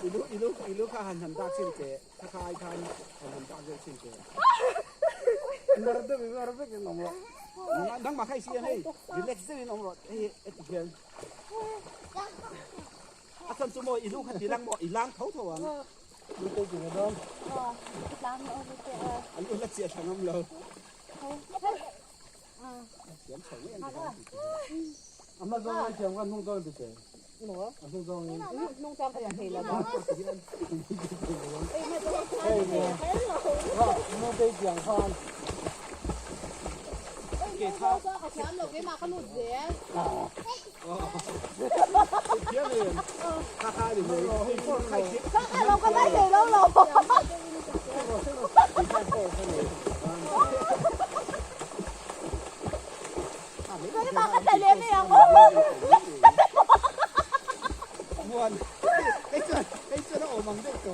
I lu i lu i lu kha han han dak chhin teh kha kha ai khan han han dak deuh chhin teh. Mar deuh in mar vek in awm rawh. Nangmah kha i siam hei relax deuh in awm rawh hei heti hian. A chhan chu maw i lu kha ti lang maw i lang tho tho ang. Lu te chu dawn. A lu la chiah thang awm lo. Thiam chho mai ang ti khan. A hma zawng ai thiam kha hnung zawng ti che. A hnung zawng in. Hnung zawng ka thei lo. Hei te tiang khan. Ke kha ka thiam lo keimah ka lut zel. Lo ka mai thei lo lo. Keimah ka thei leh mai ang. Muan, hei chuan, hei chuan a awm ang deuh tawh.